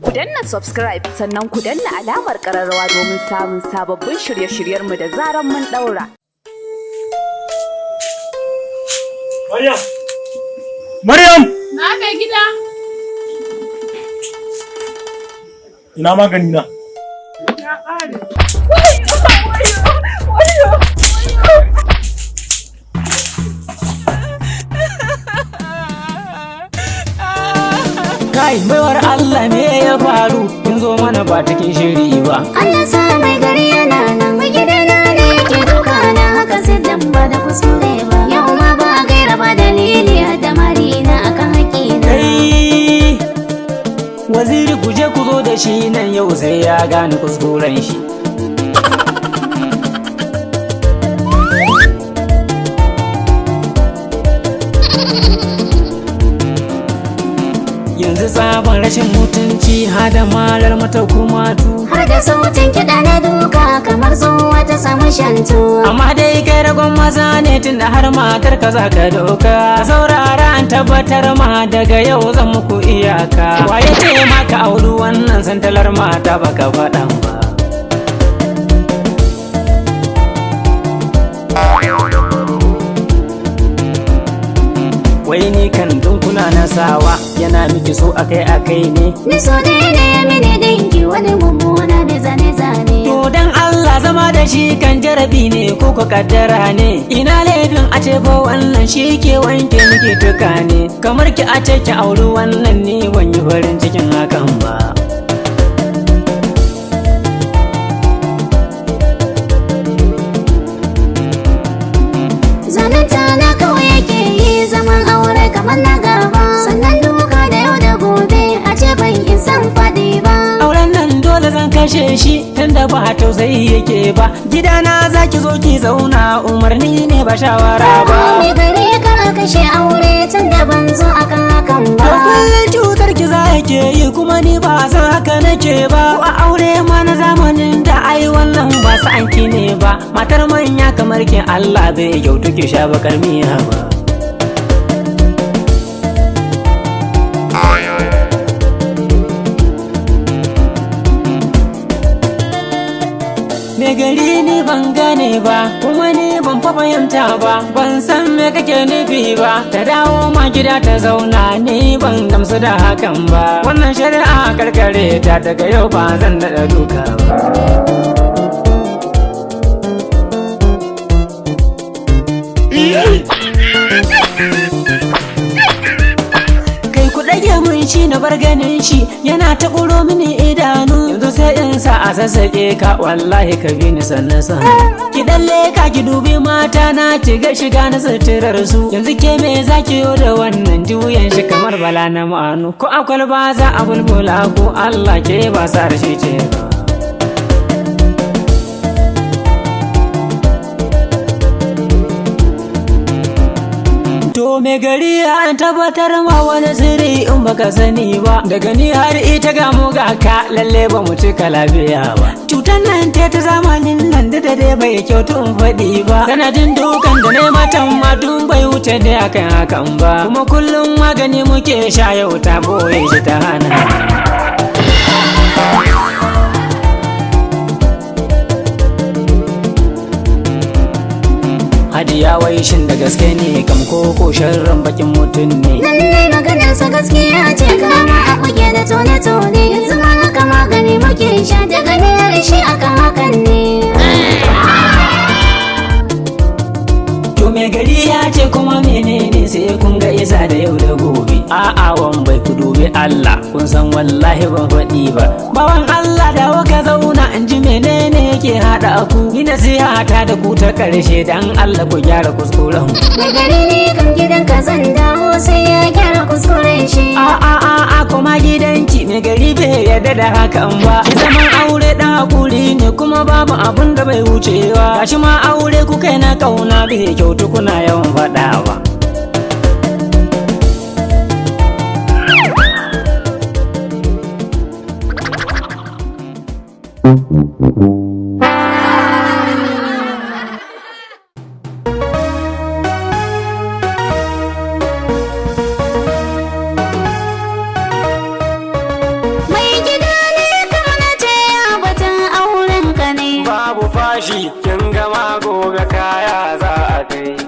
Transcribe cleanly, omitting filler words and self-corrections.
Ku danna subscribe sannan ku danna alamar kararrawa domin samun sababbin shirye-shiryenmu da zaran mun daura. Maryam! Maryam! Na mai gida. Ina magani na? Ya ƙare. Kai baiwar Allah me ya faru kin zo mana ba cikin shiri ba. Allah sa mai gari yana nan mai gidana ne yake duka na haka sai dan ba da kuskure ba. Yau ma ba gaira ba dalili da marina akan haƙina. Kai waziri ku je ku zo da shi nan yau sai ya gane kuskuren shi. Yanzu sabon rashin mutunci hada malar mata kumatu. Har da sautin kiɗa na duka kamar tsohuwa ta samu shantu. Amma dai kai ragon maza ne tunda har matar ka za ka doka. Saurara an tabbatar ma daga yau zan muku iyaka. Waye ce maka auri wannan santalar mata baka faɗan ba. Wai ni kan dunkuna na sawa yana miki so akai akai ne. Ni so dai ne ya mini dinki wani mummuna mai zane-zane. To dan Allah zama da shi kan jarabi ne ko ko kaddara ne. Ina laifin a ce fa wannan shi ke wanke miki tuka ne. Kamar ki a ce ki auri wannan ni ban yi farin cikin hakan ba. Zanenta na kawai yake yi zaman aure kamar na gaba. Sannan duka da yau da gobe a ce ban isan faɗi ba. Auren nan dole zan kashe shi tunda ba tausayi yake ba. Gidana za ki zo ki zauna umarni ne ba shawara ba. Mai gari kar a kashe aure tun da ban zo akan hakan ba. To kullum cutar ki za yake yi kuma ni ba san haka nake ba. Ko a aure ma na zamanin da ai wannan ba sa'anki ne ba. Matar manya kamar ki Allah bai kyautu ki sha bakar miya ba. Me gari ni ban gane ba, kuma ni ban fa fahimta ba, ban san me kake nufi ba. Ta dawo ma gida ta zauna ni ban gamsu da hakan ba. Wannan shari'a karkare ta daga yau ba zan daɗa duka ba. Kai ku ɗage mun shi na bar ganin shi yana ta ƙuro mini idanu yanzu sai in sa a sassaƙe ka wallahi ka bi ni sannan sannan ki dalle ka ki dubi mata na ci ga shiga na suturar su yanzu ke me zaki yo da wannan juyan shi kamar bala na ma'anu ko akwal ba za a bulbula ko Allah ke ba sa rashi ce ba. To me gari an tabbatar ma wani sirri in baka sani ba daga ni har ita ga mu ga ka lalle ba mu cika lafiya ba. Cutar nan ta ta zamanin nan da dai bai kyautu in faɗi ba. Sanadin dukan da ne matan ma dun bai wuce da akan hakan ba. Kuma kullum magani muke sha yau ta boye shi ta hana. Hajiya wai shin da gaske ne kam ko sharrin bakin mutum ne. Lallai maganarsa gaskiya ce kama a kuke da tone-tone. Yanzu ma haka magani muke sha daga niyar shi akan hakan ne. To me gari ya ce kuma menene sai kun ga isa da yau da gobe. A'a wan bai ku dubi Allah kun san wallahi ban faɗi ba. Bawan Allah dawo ka zauna in ji menene yake haɗa ku. Ni nasiha ta da ku ta ƙarshe dan Allah ku gyara kuskuren ku. Mai gari ne kan gidan ka zan dawo sai ya gyara kuskuren shi. A'a a'a kuma gidanki me gari bai yarda da hakan ba. Ki zaman aure dan hakuri ne kuma babu abun da bai wucewa. Gashi ma aure ku kai na kauna bai kyautu kuna yawan faɗawa. Mai bashi, kin gama gobe kaya za a kai.